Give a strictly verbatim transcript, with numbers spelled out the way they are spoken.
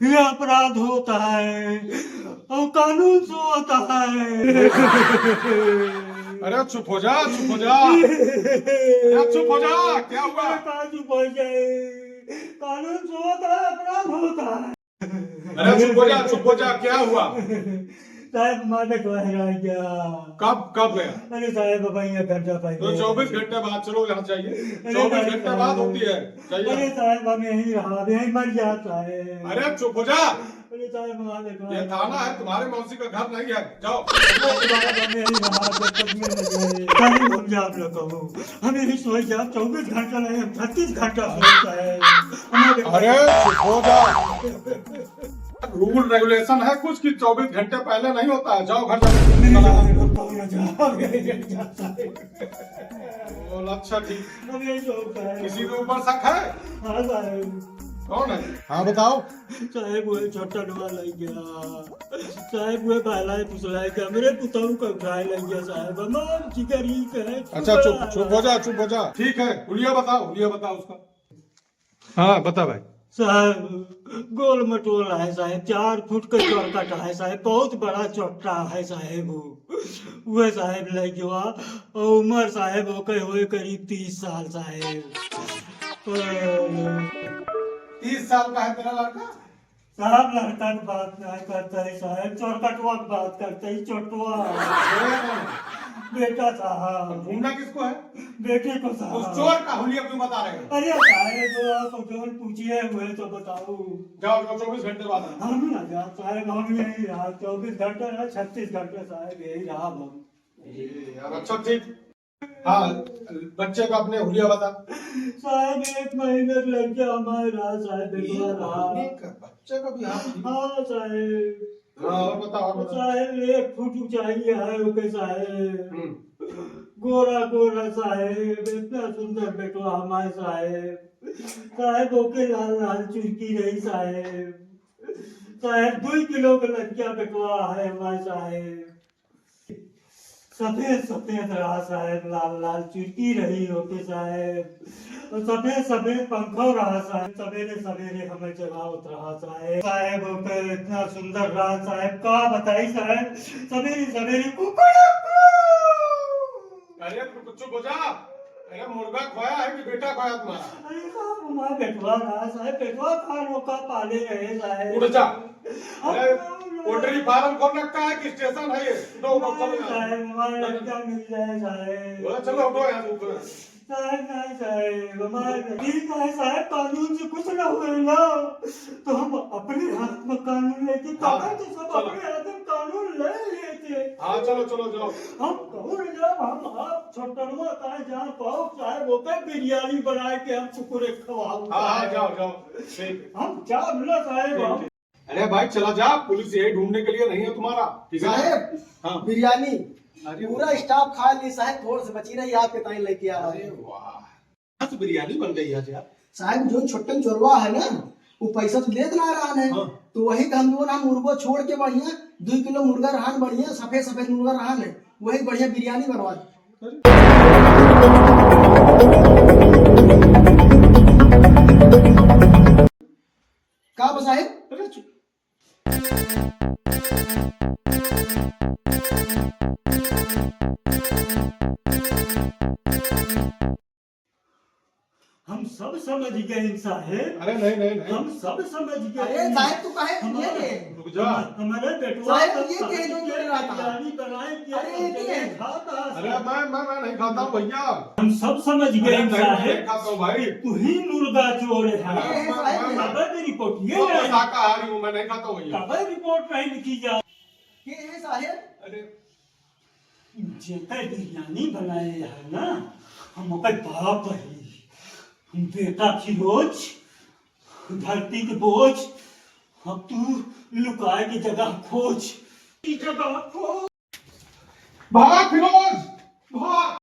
ये अपराध होता है और कानून सोता है। अरे चुप हो जा, चुप हो जा। अरे चुप हो जा, क्या हुआ? कहाँ चुप हो जाए? कानून सोता है, अपराध होता है। अरे चुप हो जा, चुप हो जा, क्या हुआ? साहेब, मार दे, कहाँ है क्या? कब, कब गया? अरे साहेब, अब यहाँ घंटा पाई तो गया। चौबीस घंटे बाद, चलो यहाँ जाइए। अरे चौबीस साहेब, घंटे बाद होती है। जाइए। अरे साहेब, हम यहीं रहा, अब यहीं मर जाता है। अरे चुप हो जा। अरे साहेब, मार दे, कहाँ ये है? थाना है, तुम्हारे मौसी का घर नहीं है। जाओ। अरे साहेब, हम यहीं रहा, जब तक ये नहीं है। साहेब, हम जाब न कहूँ। हम यहीं सोई जाब, चौबीस घंटा नहीं, हम छत्तीस घंटा सोई जाए। हमारे अरे, चुप हो जा। रूल रेगुलेशन है कुछ कि चौबीस घंटे पहले नहीं होता है। जाओ घर जाओ। नहीं, साहेब, हम कहूँ न जाब। बोल, अच्छा, ठीक। अब यही सोचता है। किसी के ऊपर शक है? हाँ, साहेब। कौन है? हाँ, बताओ। साहेब, वही छोटा डुआ लग गया। साहेब, वह बहलाए फुसलाए के हमरे पुतहु का उठाए लग गया साहेब। हमार जिगर ही कहे, अच्छा, चुप, चुप हो जा, चुप हो जा। ठीक है, हुलिया बताओ, हुलिया बताओ उसका। हाँ, बता भाई। साहेब, गोल मटोल है साहेब, चार फुट का चौरकट है साहेब, बहुत बड़ा चोट्टा है साहेब। वो, वो साहेब लग गया, और उमर साहेब ओके हुए करीब तीस साल साहेब। तीस साल का है तेरा लड़का? साहब, लड़का के बात नाहीं करता है साहेब, चोरकटवा के बात करता है, चोटवा। बेटा साहब। अब ढूंढना किसको है? बेटे को साहब। उस चोर का हुलिया क्यों बता रहे हो? अरे साहेब, आप जौन पूछिए हुए तो बताओ। जाओ, जाओ, चौबीस घंटे बाद आओ। हम ना जाब साहेब, हम यही रहा, चौबीस घंटे ना, छत्तीस घंटे साहेब, यही रहा हम। ए, अब अच्छा, ठीक। हाँ, बच्चे का अपने हुलिया बता। साहेब, एक महीने के लड़का हमारे रहा साहेब, एक बेटवा रहा। महीने का बच्चा का भी हाथ ठीक? हाँ साहेब। हाँ, और बता, और बता। साहेब, एक फुट ऊंचाई है ओके साहेब। हम्म। गोरा गोरा साहेब, इतना सुंदर बेटवा हमारे साहेब। साहेब, ओके लाल लाल चुरकी रही साहेब। साहेब, दुई किलो का लड़का बेटवा है हमारे साहेब। सफेद सफेद रहा साहेब, लाल लाल चुरकी रही ओके साहेब, और सफेद सफेद पंखो रहा साहेब, सवेरे सवेरे हमें जगावत रहा साहेब। साहेब ओके इतना सुंदर रहा साहेब, का बताई साहेब, सवेरे सवेरे कुकड़ू कू। अरे तू कुछ बोझा, अरे मुर्गा खोया है कि बेटा खोया तुम्हारा? अरे साहेब, हमारा बेटवा रहा साहेब, बेटवा खान ओका पाले रहे साहेब। उठ जा। अरे, पोल्ट्री फार्म खोल रखा है कि स्टेशन है ये? उठो, उठो, चलो नहीं यहाँ। साहेब, हमारा लड़का मिल जाए साहेब। बोला, चलो, उठो यहाँ से, उठो यहाँ। साहेब, नहीं साहेब, हमारा ठीक है साहेब, कानून से कुछ ना हुए ना, तो हम अपने हाथ में कानून लेके, हाँ, काका तो सब चलो। अपने हाथ में कानून ले लेते। हाँ, चलो, चलो, जाओ। हम कहूँ ना जाब, हम आप छोटनवा का जहाँ पाओ साहेब, ओके बिरयानी बनाए के हम कुकुरे खवाओ हाँ, हाँ, साहेब। जाओ, जाओ, ठीक है। हम जाब ना साहेब, ठीक, हम ठीक। अरे भाई, चला जा, पुलिस यही ढूंढने के लिए नहीं है तुम्हारा, ठीक है? साहेब, हाँ। बिरयानी अरे पूरा वाह। स्टाफ खा ली साहेब, थोड़ से बची रही, आपके ताई लेके आ रहे अरे हैं। वाह, आज बिरयानी बन गई आज यार। साहेब, जो छोटन चोरवा है ना, वो पैसा तो देत ना रहन है, हाँ। तो वही का हम लोगन हम मुर्गो छोड़ के बढ़िया दो किलो मुर्गा रहन, बढ़िया सफेद सफेद मुर्गा रहन है, वही बढ़िया बिरयानी बनवा दे। अरे। का बा साहेब? अरे चुप। हम सब समझ गए साहेब। अरे नहीं, नहीं, नहीं। हम सब समझ गए। अरे साहेब, तू काहे हमारे, ये रे? रुक जा। हमारे बेटवा साहेब, का ये काहे के जो बोल रहा था? बिरयानी बनाए के अरे, ये के? खाता है। अरे मैं, मैं, मैं नहीं खाता हूँ भैया। हम सब समझ गए अरे नहीं, मैं साहेब। नहीं खाता हूँ भाई। तू ही मुर्गा चोर है। अरे मैं, साहेब। मैं, मैं, कागज रिपोर्ट ये मैं है। शाकाहारी हूँ, मैं नहीं खाता हूँ भैया। कागज रिपोर्ट नहीं लिखी जा। ये है साहेब। अरे जेकर बिरयानी बनाए है ना, हम ओकर बाप है। हम बेटा फिरोज, धरती के बोझ, अब तू लुकाए के जगह खोज, की जगह खोज। भाग फिरोज, भाग।